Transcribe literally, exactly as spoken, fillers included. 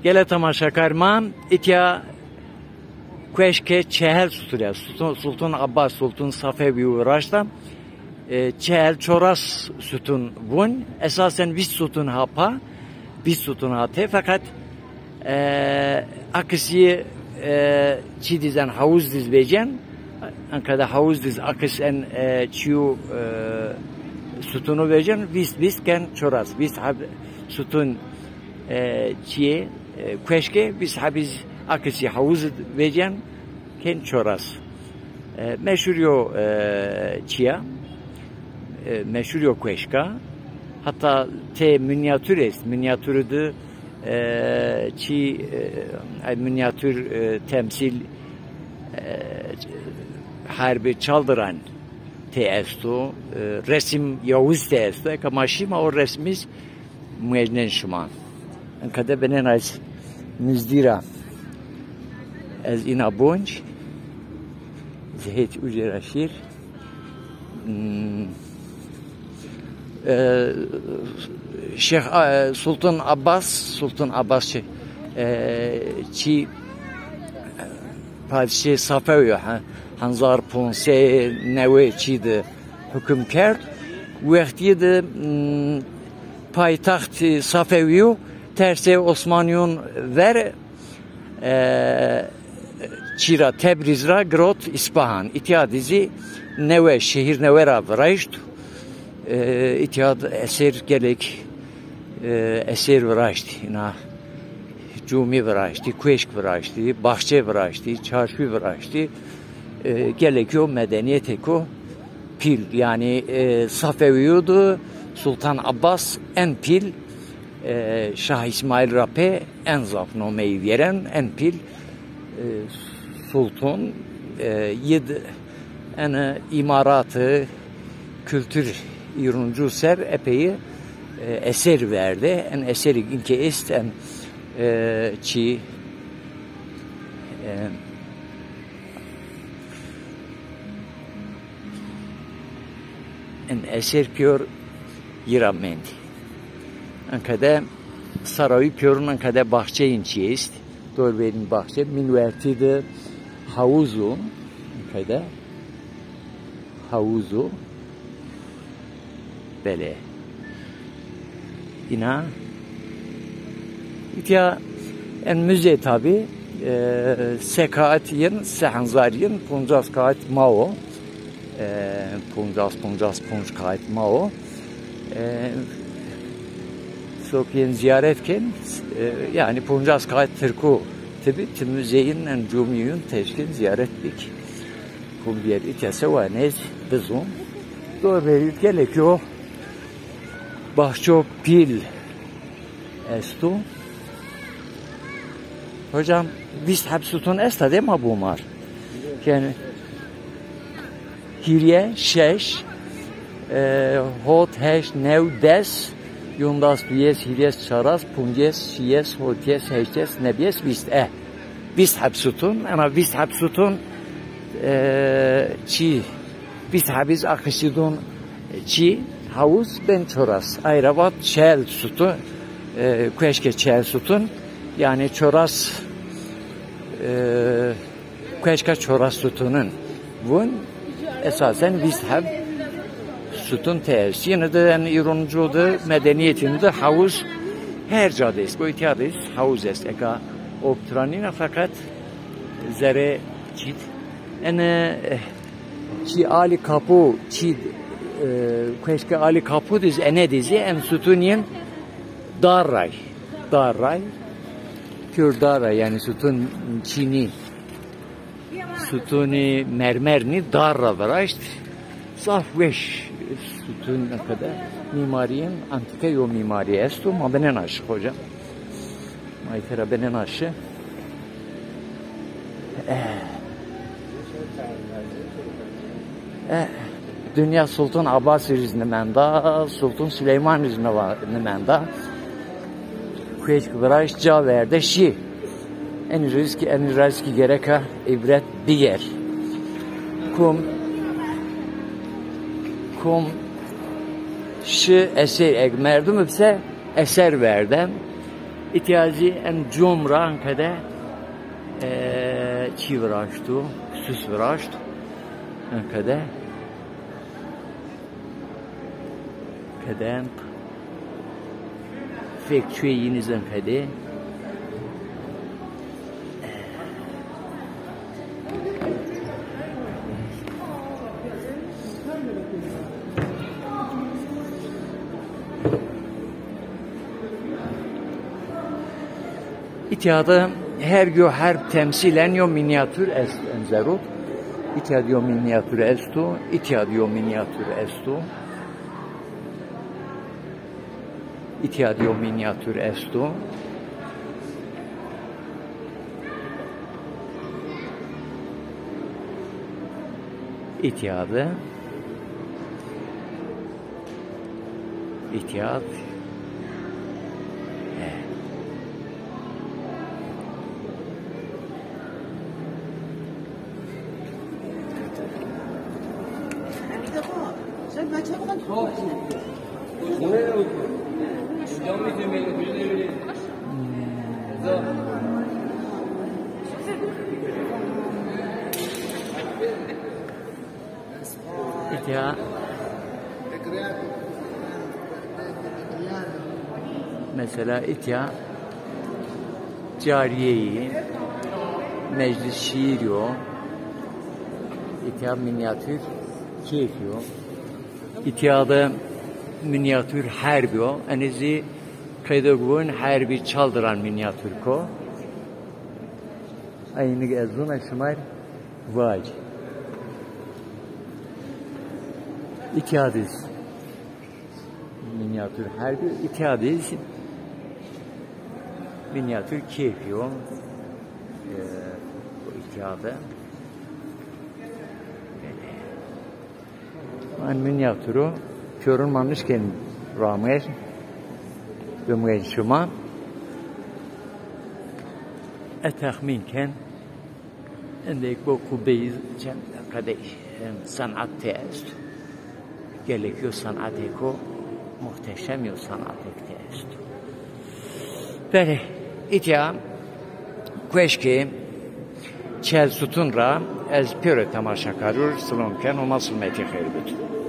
Gelê temaşakar ma, itya kueşke çehel sutun est. Sultan, Sultan Abbas, Sultan Safewi viraşta. E, çehel çoras sutun vun. Esasen vîst sutun ha pa, vîst sutun ha tê. Feqet, e, akisî, e, çî dîzen, havuz dîz vecen. Enka de havuz dîz akis en, e, çîyo, e, sutunu vecen. Vîst, vîst ken çoras. Vîst heb sutun, e, çîyê, e, kueşke, vîst hebîz akisî havuz vecen, ken çoras. E, meşhur yo, e, çîya, e, meşhur yo kueşka. Hatta tê minyatür est. Minyatürü de, e, çî, e, ay minyatür, e, temsil, e, Harbi Çaldıran tê esto, e, resim Yavuz tê esto. Eka ma şîma o resmîz muecnen şima. Enka de benên ez nizdî ra. Ez îna bonc. Zehêt ucê ra şîr. Hmm. E, Şêx, e, Sultan Abbas, Sultan Abbas çi, e, çi padişê Safewî yo, he, hezar ponc sey newey çî de hukm kerd. Wextî de, m, paytaxt Safewî yo tersê Osmanîyon ver, e, çî ra, Tebrîz ra girot Îspahan. Îtya de zî newe, şehîr newe ra viraşt. E, îtya de eser gelek, e, eser viraşt. Îna cumî viraştî, kueşk viraştî, baxçe viraştî, çarşû viraştî. E, gelek yo medenîyetêko pîl, yanî, e, Safewîyo de Sultan Abbas en pîl, e, Şah Îsmaîl ra pê en zaf nomeyî vîyeren, en pîl, e, sultan, e, yid ene îmarati kultur îruncu ser epey, e, eser verde. En eserî inke est en, e, çî, e, en eser pîyor yî ra mendî. Enka de sarayî pîyorun, enka de baxçeyîn çî est. Dorverîn baxçe, minwertî de havuz o. Enka de havuz o. Belê. Îna. Îtya en muze tabî, e, se kaet yin, se hezar yin, poncas kaet ma o. E, poncas, poncas ponc kaet ma o. E, sok yin ziyaret ken, e, yanî poncas kaet tirku tibi, ti muzeyin en cumîyun teşkin ziyaret bik. Kum bir îtya sewa nêz bizon. Dorverî gelek yo baxço pîl esto. Hocam, vîst heb sutun esta de ma bumar. Yanî hîrye, şeş, e, hot, heşt, new, des, yondas, duyes, hîryes, çaras, ponces, şiyes, hotyes, heştyes, nebyes, vîst. E, vîst heb sutun, ena vîst heb sutun, e, çî, vîst hebîz akisîdun çî, havuz ben çoras. Ayra vat çel sutun, e, kueşke çel sutun, yanî çoras, e, kueşka çoras sutunin vun, esasen vîst heb sutun tê est. Yine de en îruncu de medenîyetîn de havuz her ca de est. Goytîya de est, havuz est. Eka optranîna feqet zerê çît. Ene, eh, çî Alî Kapû, çî, eh, kueşke Alî Kapû diz, ene dizî, en sutun yin dar ray. Dar ray. Pür dar ray, yanî sutun çînî. Sutunî mermer nî, dar ra viraşt. Zaf weş sutun, ne kadar. Mîmarîyên antîke yo mîmarî esto. Ma binên aşiq hocam. Ma îtira binên aşiq. Eh. Eh. Dinya Sultan Abbasî rîz nimenda, Sultan Süleyman rîz niva-, nimenda. Kueşk viraşt, ca verde şî. Enî rîz kî, enî rîz kî gereka îbret biger. Kum, kum şi eser, eg merdum bise eser verden. Îtya zî en com ra en qede, e, çî viraşto, süs viraşt. En qede. Qede en fek çuyê yînî zî en qede. Îtya de her yo herb temsîlen yo mînyatûr est en zero. Îtya de yo mînyatûr esto, îtya de yo mînyatûr esto. Îtya de yo mînyatûr esto. Îtya de. Îtya de. He. Îtya. Mesela îtya carîyeyî, meclis şîîr yo. Îtya mînyatûr keyf yo. Îtya de mînyatûr herb yo. Enê zî qeyde guvon herbî Çaldıran mînyatûr ko. Eynî ez zûna şima rê vac. Îtya de zî mînyatûr herb yo, îtya de zî mînyatûr keyf yo. E, îtya de. En mînyatûro pîyorin ma nişkên ramej, bimwên şima. Ez texmîn ken, endêk bo qubeyî çend qedey, em, senat tê est. Gelek yo senatêko muhteşem yo senatêk tê est. Belê, îtya kueşkê Çel Sütun ra ez pêro temaşekarûr silom ken, Homa silmetî xeyr bid.